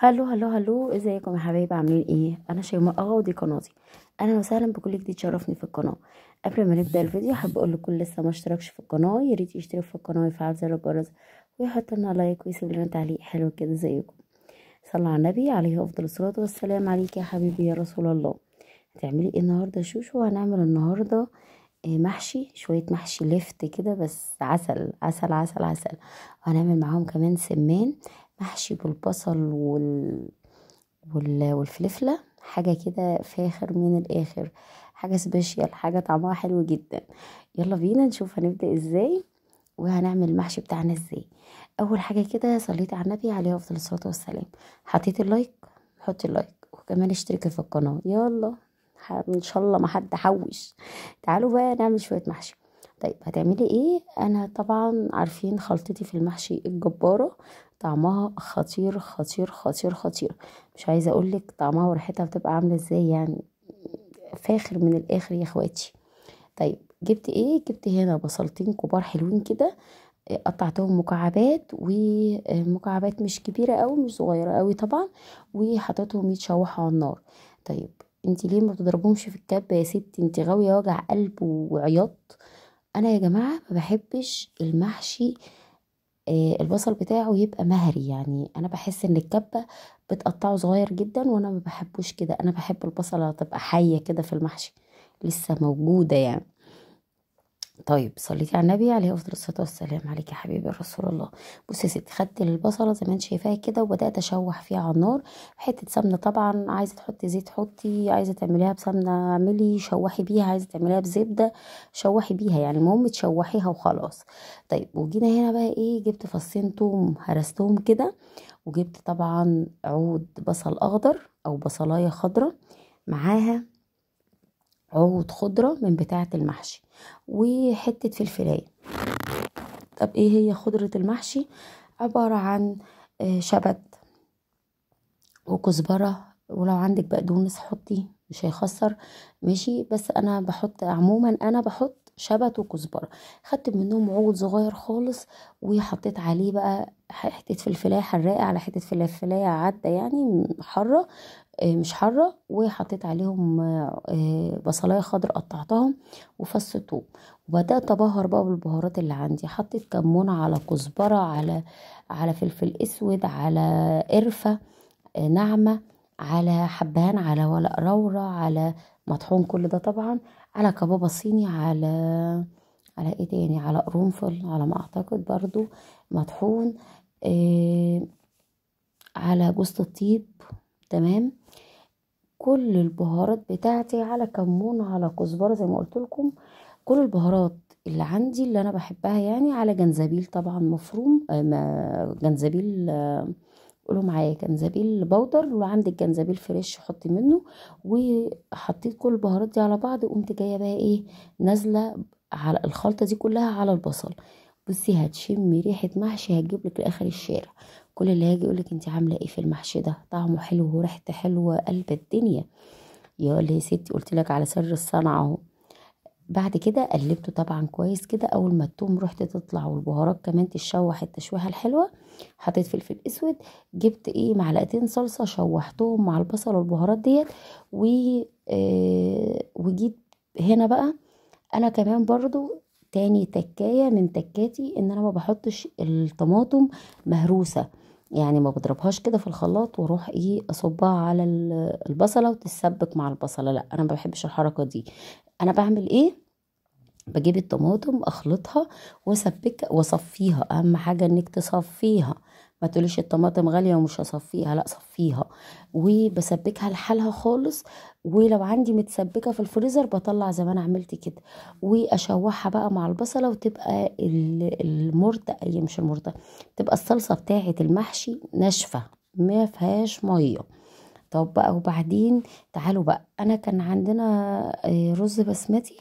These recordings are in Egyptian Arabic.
hello hello hello، ازيكم يا حبايبي؟ عاملين ايه؟ انا شيماء اغا ودي قناتي. اهلا وسهلا بكل جديد شرفني في القناة. قبل ما نبدا الفيديو حابة اقول لكل لسه ما اشتركش في القناة يا ريت يشترك في القناة ويفعل زر الجرس ويحط لنا like ويسيب لنا تعليق حلو كده زيكم. صلى على النبي عليه افضل الصلاة والسلام. عليك يا حبيبي يا رسول الله. هتعملي ايه النهارده شوشو؟ هنعمل النهارده محشي، شوية محشي لفت كده بس عسل عسل عسل عسل. وهنعمل معاهم كمان سمان محشي بالبصل والفلفله، حاجة كده فاخر من الاخر، حاجة special، حاجة طعمها حلو جدا. يلا بينا نشوف هنبدا ازاي وهنعمل المحشي بتاعنا ازاي. اول حاجة كده صليت على النبي عليه افضل الصلاة والسلام، حطيت ال like، حطي ال like وكمان اشتركي في القناة. يلا ان شاء الله ما حد حوش. تعالوا بقى نعمل شوية محشي. طيب هتعملي ايه؟ انا طبعا عارفين خلطتي في المحشي الجبارة، طعمها خطير خطير خطير خطير، مش عايزه اقولك طعمها وريحتها بتبقى عامله ازاي، يعني فاخر من الاخر يا اخواتي. طيب جبت ايه؟ جبت هنا بصلتين كبار حلوين كده، قطعتهم مكعبات، ومكعبات مش كبيرة قوي مش صغيرة قوي طبعا، وحطيتهم يتشوحوا على النار. طيب انتي ليه ما بتضربهمش في الكبه يا ستي؟ انتي غاويه وجع قلب وعياط. انا يا جماعة ما بحبش المحشي البصل بتاعه يبقى مهري، يعني انا بحس ان الكبه بتقطعه صغير جدا، وانا ما بحبوش كده. انا بحب البصله تبقى حيه كده في المحشي لسه موجودة يعني. طيب صليتي على النبي عليه افضل الصلاة والسلام. عليك يا حبيبي رسول الله. بصي يا ستي، خدت البصله زي ما انت شايفاها كده وبدات اشوح فيها على النار بحته سمنه. طبعا عايزه تحطي زيت حطي، عايزه تعمليها بسمنه اعملي شوحي بيها، عايزه تعمليها بزبده شوحي بيها، يعني المهم تشوحيها وخلاص. طيب وجينا هنا بقى ايه؟ جبت فصين توم هرستهم كده، وجبت طبعا عود بصل اخضر او بصلايه خضراء معاها عود خضرة من بتاعه المحشي، وحتة فلفلايه. طب ايه هي خضرة المحشي؟ عبارة عن شبت وكزبره، ولو عندك بقدونس حطي مش هيخسر ماشي، بس انا بحط عموما انا بحط شبت وكزبره. خدت منهم عود صغير خالص وحطيت عليه بقى حتة فلفلايه حراقه على حتة فلفلايه عادة يعني حارة مش حارة، وحطيت عليهم بصلايه خضراء قطعتهم وفص ثوم، وبدات ابهر بقى بالبهارات اللي عندي. حطيت كمون على كزبره على فلفل اسود على قرفه ناعمة على حبهان على ورق روره على مطحون، كل ده طبعا على كبابه صيني على ايه تاني، على قرنفل على ما اعتقد برضو مطحون، على جوز الطيب. تمام، كل البهارات بتاعتي على كمون على كزبره زي ما قلت لكم، كل البهارات اللي عندي اللي انا بحبها يعني، على جنزبيل طبعا مفروم، جنزبيل قولوا معايا جنزبيل powder، لو عندك جنزبيل fresh حطي منه. وحطيت كل البهارات دي على بعض، وقمت جاية بقى ايه نازله على الخلطة دي كلها على البصل. بصي هتشمي ريحه محشي هتجيب لك لاخر الشارع، كل اللي هيجي يقولك انت عامله ايه في المحشي ده، طعمه حلو وريحته حلوة قلب الدنيا. يا يا ستي قلت لك على سر الصنعة اهو. بعد كده قلبته طبعا كويس كده، اول ما التوم رحت تطلع والبهارات كمان تتشوح التشويحه الحلوة، حطيت فلفل اسود، جبت ايه معلقتين صلصه شوحتهم مع البصل والبهارات ديت، وجيت هنا بقى انا كمان برضو تاني تكايه من تكاتي ان انا ما بحطش الطماطم مهروسه، يعني ما بضربهاش كده في الخلاط واروح ايه اصبها على البصله وتتسبك مع البصله، لا انا ما بحبش الحركة دي. انا بعمل ايه؟ بجيب الطماطم اخلطها واسبكها واصفيها. اهم حاجة انك تصفيها، ما تقوليش الطماطم غالية ومش هصفيها، لا صفيها، وبسبكها لحالها خالص. ولو عندي متسبكه في الفريزر بطلع زي ما انا عملت كده، واشوحها بقى مع البصله، وتبقى المرته، اي مش المرته، تبقى الصلصه بتاعه المحشي ناشفة ما فيهاش مية. طب بقى وبعدين تعالوا بقى، انا كان عندنا رز بسمتي،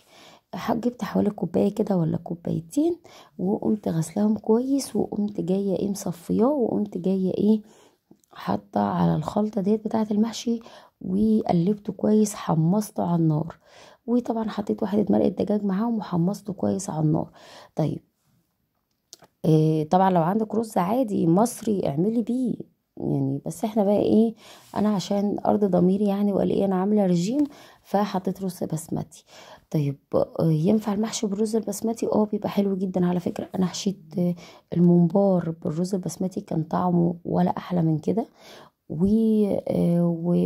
جبت حوالي كوباية كده ولا كوبايتين، وقمت غسلاهم كويس، وقمت جاية ايه مصفياه، وقمت جاية ايه حاطه على الخلطة ديت بتاعه المحشي، وقلبته كويس، حمصته على النار، وطبعا حطيت واحدة مرقه دجاج معاهم وحمصته كويس على النار. طيب طبعا لو عندك رز عادي مصري اعملي بيه، يعني. بس احنا بقى ايه، انا عشان ارضي ضميري يعني وقال ايه انا عامله رجيم، فحطيت رز بسمتي. طيب ينفع المحشي بالرز البسمتي؟ بيبقى حلو جدا على فكرة. انا حشيت الممبار بالرز البسمتي، كان طعمه ولا احلى من كده.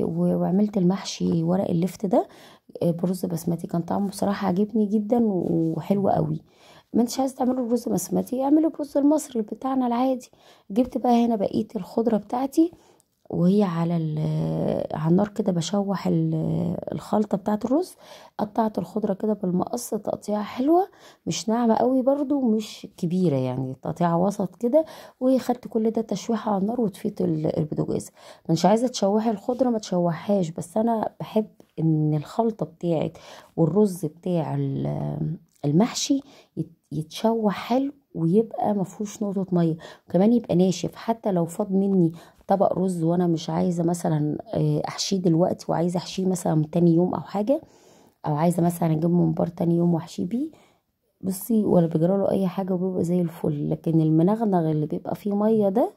وعملت المحشي ورق اللفت ده برز بسمتي، كان طعمه بصراحة عجبني جدا وحلو قوي. ما انتش عايزه تعمله برز بسمتي، اعمله برز المصري بتاعنا العادي. جبت بقى هنا بقية الخضرة بتاعتي وهي على النار كده، بشوح الخلطة بتاعه الرز. قطعت الخضرة كده بالمقص تقطيعه حلوة، مش ناعمة قوي برضو مش كبيرة يعني، تقطيعه وسط كده. وخدت كل ده تشويحه على النار وطفيت البوتاجاز. مش عايزه تشوحي الخضرة ما تشوحهاش، بس انا بحب ان الخلطة بتاعت والرز بتاع المحشي يتشوح حلو ويبقى مفهوش نقطة مية، وكمان يبقى ناشف. حتى لو فاض مني طبق رز وانا مش عايزه مثلا احشيه دلوقتي، وعايزه احشيه مثلا تاني يوم او حاجة، او عايزه مثلا اجيب ممبار تاني يوم واحشيه بيه، بصي ولا بيجراله اي حاجة وبيبقى زي الفل. لكن المنغنغ اللي بيبقى فيه مية ده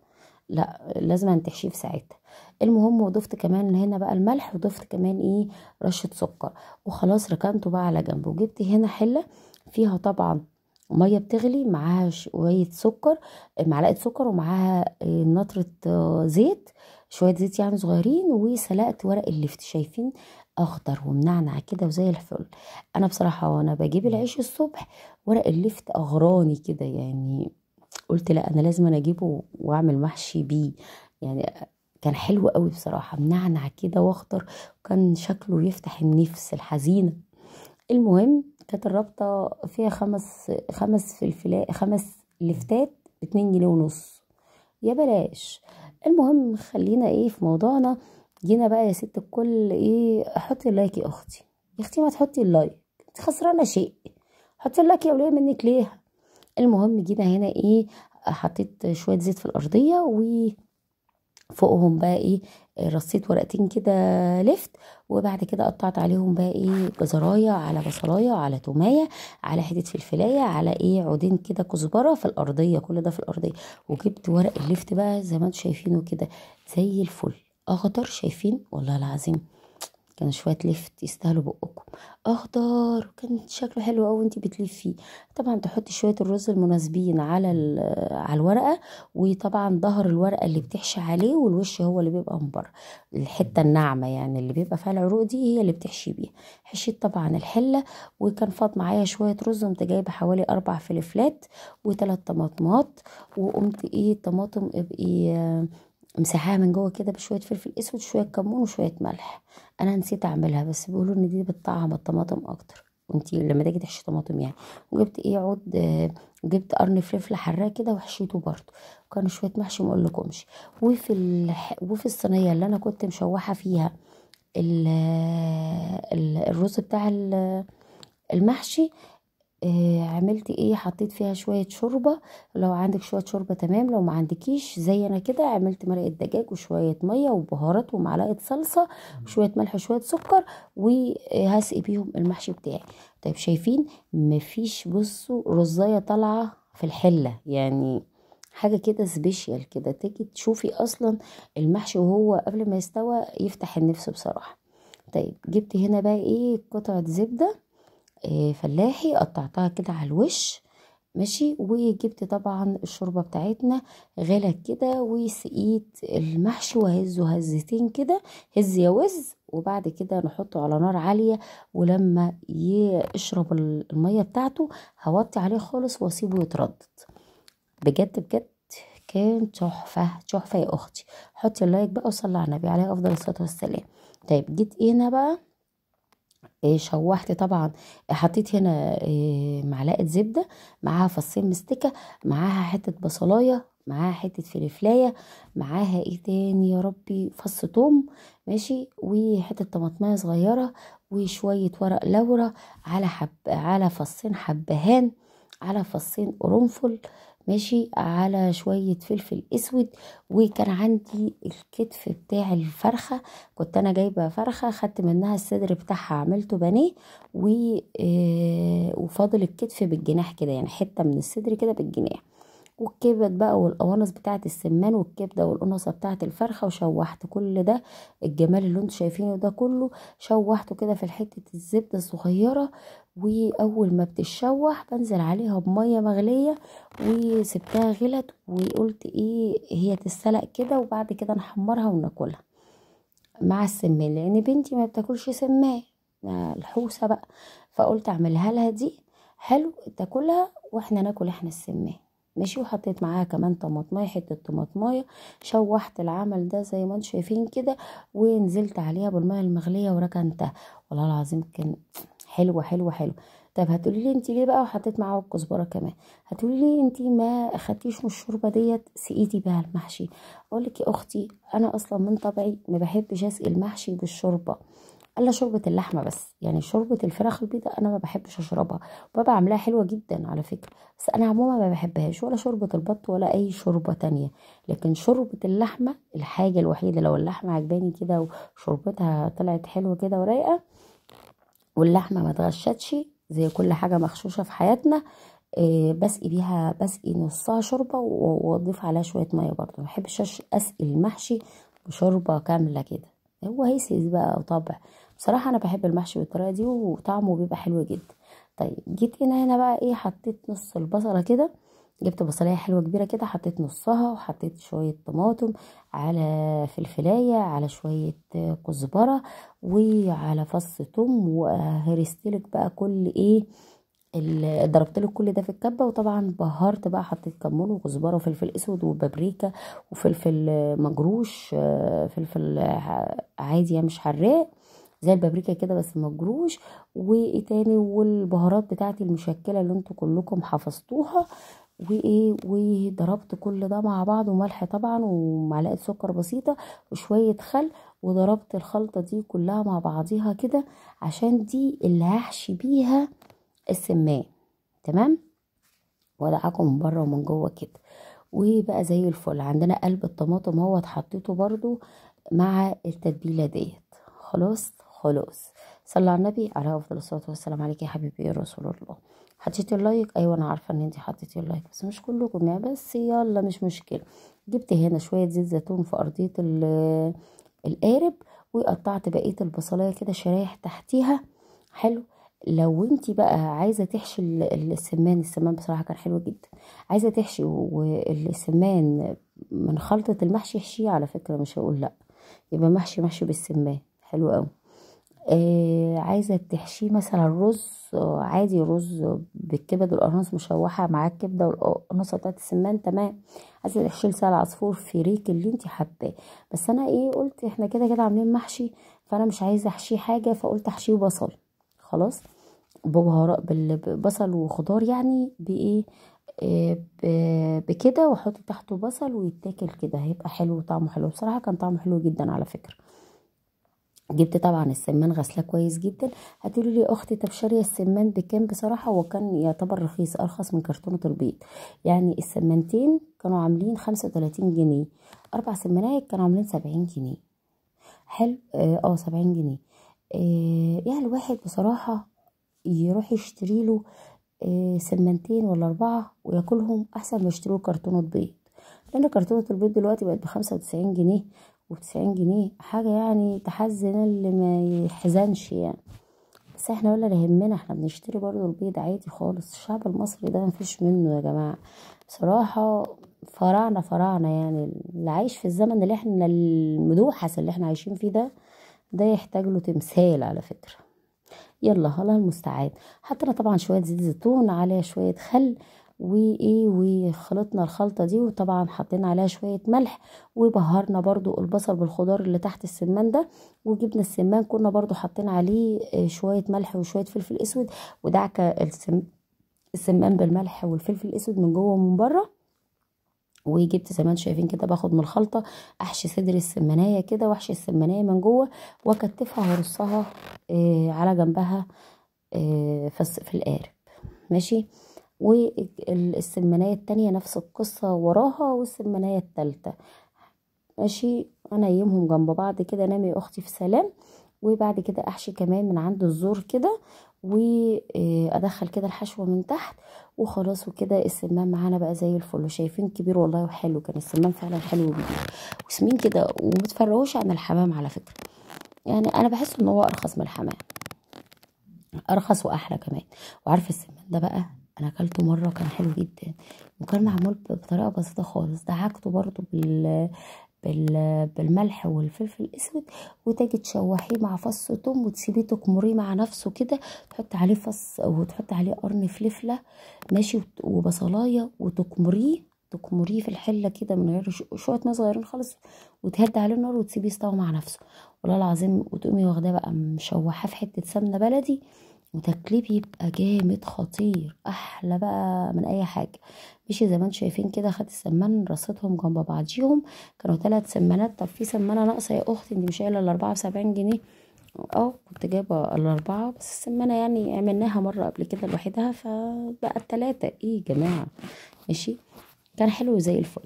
لا، لازم تحشيه في ساعتها. المهم وضفت كمان هنا بقى الملح، وضفت كمان ايه رشه سكر، وخلاص ركنته بقى على جنب. وجبت هنا حله فيها طبعا مية بتغلي، معاها شوية سكر، معلقه سكر، ومعاها نطره زيت، شوية زيت يعني صغيرين. وسلقت ورق اللفت، شايفين اخضر ومنعنع كده وزي الفل. انا بصراحة وانا بجيب العيش الصبح ورق اللفت اغراني كده يعني، قلت لا انا لازم أنا اجيبه واعمل محشي بيه يعني. كان حلو قوي بصراحة، منعنع كده واخضر، وكان شكله يفتح النفس الحزينة. المهم كانت الرابطة فيها خمس فلفلات، 5 لفتات ب2.5 جنيه، يا بلاش. المهم خلينا ايه في موضوعنا. جينا بقى يا ست الكل، ايه حطي ال like يا اختي، يا اختي ما تحطي ال like، انت خسرانة شيء، حطي ال like يا وليه منك ليه. المهم جينا هنا ايه، حطيت شوية زيت في الارضية، وفوقهم بقى ايه رصيت ورقتين كده لفت، وبعد كده قطعت عليهم بقى ايه جزرايه على بصلايه على توميه على حتة فلفلايه على ايه عودين كده كزبره في الارضية، كل ده في الارضية. وجبت ورق اللفت بقى زي ما انتم شايفينه كده زي الفل اخضر، شايفين والله العظيم كان شوية لفت يستاهلوا بقكم، اخضر وكان شكله حلو قوي وانتي بتلفيه. طبعا تحطي شوية الرز المناسبين على الورقة، وطبعا ظهر الورقة اللي بتحشي عليه، والوش هو اللي بيبقى من بره، الحتة الناعمة يعني اللي بيبقى فيها العروق دي هي اللي بتحشي بيها. حشيت طبعا الحلة، وكان فاض معايا شوية رز، قمت جايبه حوالي 4 فلفلات و3 طماطمات، وقمت ايه طماطم ابقي مسحاها من جوه كده بشوية فلفل اسود شوية كمون وشوية ملح. انا نسيت اعملها، بس بيقولوا ان دي بتطعم الطماطم اكتر وانتي لما تيجي تحشي طماطم يعني. وجبت ايه عود، جبت قرن فلفل حراق كده وحشيته برده، وكان شوية محشي ما اقولكمش. وفي الصينية اللي انا كنت مشوحه فيها الرز بتاع المحشي، عملت ايه، حطيت فيها شوية شوربة. لو عندك شوية شوربة تمام، لو ما عندكيش زي انا كده عملت مرقه دجاج وشوية مية وبهارات ومعلقة صلصه وشوية ملح وشوية سكر، وهسقي بيهم المحشي بتاعي. طيب شايفين مفيش بصوا رزايه طالعه في الحلة يعني، حاجة كده special كده، تيجي تشوفي اصلا المحشي وهو قبل ما يستوى يفتح النفس بصراحة. طيب جبت هنا بقى ايه قطعه زبدة فلاحي، قطعتها كده على الوش ماشي. وجبت طبعا الشوربة بتاعتنا غلت كده، وسقيت المحشي وهزه هزتين كده، هز يا وز، وبعد كده نحطه على نار عالية، ولما يشرب المية بتاعته هوطي عليه خالص واسيبه يتردد. بجد بجد كان تحفة تحفة يا اختي. حطي ال like بقى وصلي على النبي عليه افضل الصلاة والسلام. طيب جيت هنا بقى شوحت طبعا، حطيت هنا معلقه زبدة معاها فصين مستكه، معاها حتة بصلايه، معاها حتة فلفلايه، معاها ايه تاني يا ربي، فص توم ماشي، وحتة طماطمايه صغيرة، وشوية ورق لورا، على فصين حبهان، على فصين قرنفل ماشي، على شوية فلفل اسود. وكان عندي الكتف بتاع الفرخة، كنت انا جايبة فرخة خدت منها الصدر بتاعها عملته بانيه، وفاضل الكتف بالجناح كده، يعني حتة من الصدر كده بالجناح. والكبد بقى والقوانص بتاعه السمان والكبده والقنصه بتاعه الفرخه، وشوحت كل ده الجمال اللي انتوا شايفينه ده كله شوحته كده في حتة الزبدة الصغيرة. واول ما بتشوح بنزل عليها بميه مغليه، وسبتها غلت وقلت ايه هي تتسلق كده، وبعد كده نحمرها وناكلها مع السمان، لان بنتي ما بتاكلش سمان الحوسة بقى، فقلت اعملها لها دي حلو تاكلها واحنا ناكل احنا السمان ماشي. وحطيت معاها كمان طماطمايه، حتة طماطمايه، شوحت العمل ده زي ما انتم شايفين كده، ونزلت عليها بالمية المغليه وركنتها. والله العظيم كان حلو حلو حلو. طب هتقولي لي انت ليه بقى وحطيت معاها الكزبره كمان؟ هتقولي لي انت ما اخدتيش من الشوربة ديت سقيتي بها المحشي. اقول لك يا اختي انا اصلا من طبعي ما بحبش اسقي المحشي بالشوربه الا شوربة اللحمة بس، يعني شوربة الفراخ البيضاء انا ما بحبش اشربها، بابا عاملاها حلوة جدا على فكرة، بس انا عموما ما بحبهاش، ولا شوربة البط ولا اي شوربة تانية. لكن شوربة اللحمة الحاجة الوحيدة لو اللحمة عجباني كده وشوربتها طلعت حلوة كده ورايقه، واللحمة ما اتغشتش زي كل حاجة مغشوشه في حياتنا، بسقي بيها، بسقي نصها شوربة واضيف عليها شوية مية برضه. ما بحبش اسقي المحشي بشوربه كاملة كده، هو هيسيس بقى وطبع. بصراحة انا بحب المحشي بالطريقة دي وطعمه بيبقى حلو جدا. طيب جيت هنا بقى ايه، حطيت نص البصله كده، جبت بصلايه حلوة كبيرة كده، حطيت نصها، وحطيت شوية طماطم على فلفلايه على شوية كزبره وعلى فص ثوم، وهرستلك بقى كل ايه، ضربت لك كل ده في الكبه. وطبعا بهرت بقى، حطيت كمون وكزبره وفلفل اسود وبابريكا وفلفل مجروش، فلفل عادي يعني مش حراق زي البابريكا كده بس مجروش، وايه تاني، والبهارات بتاعتي المشكلة اللي انتوا كلكم حفظتوها، وايه، وضربت كل ده مع بعض، وملح طبعا ومعلقة سكر بسيطة وشوية خل، وضربت الخلطة دي كلها مع بعضيها كده عشان دي اللي هحشي بيها السمان. تمام، وادعكم من بره ومن جوه كده، وبقى زي الفل. عندنا قلب الطماطم اهو حطيته برده مع التتبيله ديت. خلاص خلاص، صلى على النبي عليه افضل الصلاة والسلام عليك يا حبيبي يا رسول الله. حطيتي ال like؟ ايوه انا عارفه ان انت حطيتي ال like، بس مش كلكم يعني، بس يلا مش مشكلة. جبت هنا شوية زيت زيتون في ارضية القارب، وقطعت بقية البصلايه كده شرايح تحتيها. حلو. لو انت بقى عايزه تحشي السمان، السمان بصراحة كان حلو جدا، عايزه تحشي السمان من خلطه المحشي احشيه على فكرة، مش هقول لا، يبقى محشي محشي بالسمان حلو قوي. عايزه تحشيه مثلا رز عادي، رز بالكبد والقرنص مشوحه مع الكبده والقرنصه بتاعت السمان، تمام. عايزه تحشيه لسان عصفور، فريك اللي انت حباه، بس انا ايه قلت احنا كده كده عاملين محشي، فانا مش عايزه احشيه حاجة، فقلت احشيه بصل. خلاص، ببهارات بالبصل وخضار يعني بايه، بكده، واحط تحته بصل ويتاكل كده، هيبقى حلو وطعمه حلو. بصراحة كان طعمه حلو جدا على فكرة. جبت طبعا السمان غسلاه كويس جدا. هتقولي لي اختي طب شاريه السمان بكام؟ بصراحة هو كان يعتبر رخيص، ارخص من كرتونة البيض يعني. السمانتين كانوا عاملين 35 جنيه، 4 سمانات كانوا عاملين 70 جنيه. حلو، 70 جنيه. يعني الواحد بصراحة يروح يشتري له سمانتين ولا 4 وياكلهم احسن ما يشتروا كرتونة بيض، لان كرتونة البيض دلوقتي بقت ب95 جنيه و90 جنيه، حاجة يعني تحزن اللي ما يحزنش يعني. بس احنا ولا يهمنا، احنا بنشتري برضو البيض عادي خالص. الشعب المصري ده مفيش منه يا جماعة بصراحة، فرعنا فرعنا يعني. اللي عايش في الزمن اللي احنا المدوحس اللي احنا عايشين فيه ده يحتاج له تمثال على فكرة. يلا الله المستعان. حطينا طبعا شوية زيت زيتون على شوية خل وايه، وخلطنا الخلطة دي، وطبعا حطينا عليها شوية ملح، وبهرنا برضو البصل بالخضار اللي تحت السمان ده، وجبنا السمان كنا برضو حاطين عليه شوية ملح وشوية فلفل اسود، ودعكه السمان بالملح والفلفل الاسود من جوه ومن بره. وجبت زي ما انتم شايفين كده باخد من الخلطة احشي صدر السمانيه كده، واحشي السمانيه من جوه واكتفها وارصها على جنبها في القارب ماشي. والسمانيه التانية نفس القصة وراها، والسمانيه التالتة ماشي. انيمهم جنب بعض كده، نامي يا اختي في سلام. وبعد كده احشي كمان من عند الزور كده، وادخل كده الحشوه من تحت، وخلاص. وكده السمان معانا بقى زي الفل، شايفين كبير والله وحلو، كان السمان فعلا حلو وكبير وسمين كده. ومتفرقوش عن الحمام على فكرة، يعني انا بحس ان هو ارخص من الحمام، ارخص واحلى كمان. وعارفه السمان ده بقى انا اكلته مرة كان حلو جدا، وكان معمول بطريقة بسيطة خالص. دعكته برضو بالملح والفلفل الاسود، وتجي تشوحيه مع فص ثوم وتسيبيه تكمريه مع نفسه كده، تحط عليه فص وتحط عليه قرن فلفله ماشي وبصلايه، وتكمريه تكمريه في الحلة كده من غير شوية مية صغيرين خالص، وتهدي عليه النار وتسيبيه يستوي مع نفسه والله العظيم. وتقومي واخداه بقى مشوحاه في حتة سمنه بلدي وتاكليه، بيبقى جامد خطير، احلى بقى من اي حاجة. ماشي زي ما انتم شايفين كده، خدت السمان رصيتهم جنب بعضيهم، كانوا 3 سمانات. طب في سمانه ناقصه يا اختي، انت مش قايله ال 74 جنيه؟ كنت جايبه ال4، بس السمانه يعني عملناها مرة قبل كده لوحدها، فبقى ال3. ايه يا جماعة؟ ماشي كان حلو زي الفل.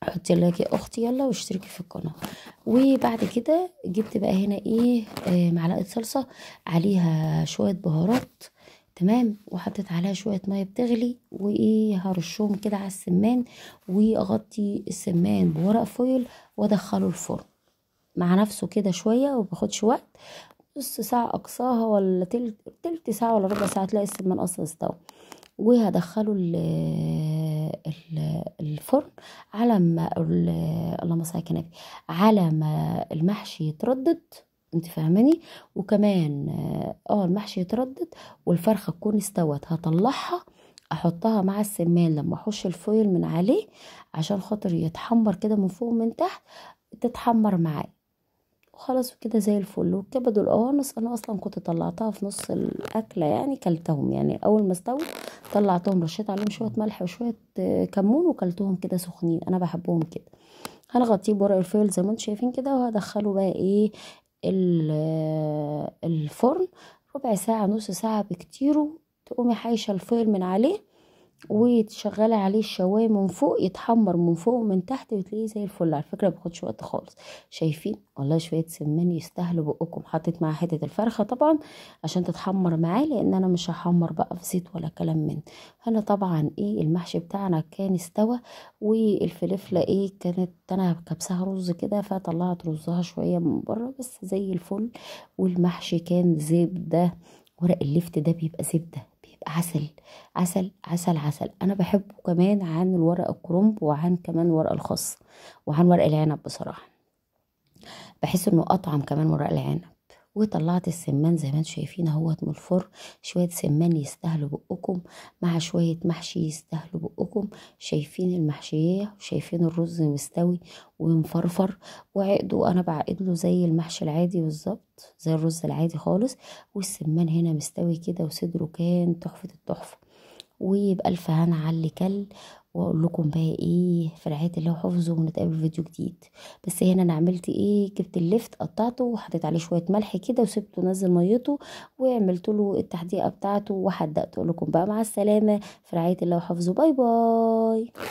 حطي like يا اختي يلا، واشتركي في القناة. وبعد كده جبت بقى هنا ايه، معلقه صلصه عليها شوية بهارات، تمام، وحطيت عليها شوية مية بتغلي، وايه هرشهم كده على السمان، واغطي السمان بورق فويل وادخله الفرن مع نفسه كده شوية، وباخدش وقت، نص ساعة اقصاها ولا تلت ساعة ولا ربع ساعة، تلاقي السمان اصلا استوى. وهدخله الفرن على ما اللهم صل على النبي، على ما المحشي يتردد، انت فاهماني؟ وكمان المحشي يتردد والفرخه تكون استوت، هطلعها احطها مع السمان لما احوش الفويل من عليه عشان خاطر يتحمر كده من فوق ومن تحت، تتحمر معاه وخلاص كده زي الفل. والكبد والقوانص انا اصلا كنت طلعتها في نص الاكلة، يعني كلتهم، يعني اول ما استووا طلعتهم، رشيت عليهم شوية ملح وشوية كمون وكلتهم كده سخنين، انا بحبهم كده. هنغطيه بورق الفويل زي ما انتم شايفين كده، وهدخله بقى ايه الفرن ربع ساعة نص ساعة بكتيره. تقومي حايشه الفويل من عليه وتشغلي عليه الشوايه من فوق، يتحمر من فوق ومن تحت، وتلاقيه زي الفل. على فكرة ما بياخدش وقت خالص. شايفين والله شوية سمان يستاهلوا بقكم. حطيت معاه حتة الفرخه طبعا عشان تتحمر معاه، لان انا مش هحمر بقى في زيت ولا كلام من هنا. طبعا ايه المحشي بتاعنا كان استوى، والفلفله ايه كانت انا كبسها رز كده، فطلعت رزها شوية من بره بس زي الفل. والمحشي كان زبدة، ورق اللفت ده بيبقى زبدة، بيبقى عسل عسل عسل عسل. انا بحبه كمان عن الورق الكرنب، وعن كمان ورق الخس، وعن ورق العنب. بصراحة بحس انه اطعم كمان ورق العنب. وطلعت السمان زي ما انتم شايفين اهوت من الفرن، شوية سمان يستاهلوا بقكم مع شوية محشي يستاهلوا بقكم. شايفين المحشيه وشايفين الرز مستوي ومفرفر وعقده، انا بعقد له زي المحشي العادي بالظبط، زي الرز العادي خالص. والسمان هنا مستوي كده وصدره كان تحفة التحفة. ويبقى الف هنا على اللي كل. واقول لكم بقى ايه في رعاية الله وحفظه، ونتقابل في فيديو جديد. بس هنا انا عملت ايه، جبت اللفت قطعته وحطيت عليه شوية ملح كده وسبته نزل ميته، وعملت له التحديقه بتاعته وحدقته. اقول لكم بقى مع السلامة في رعاية الله وحفظه، bye bye.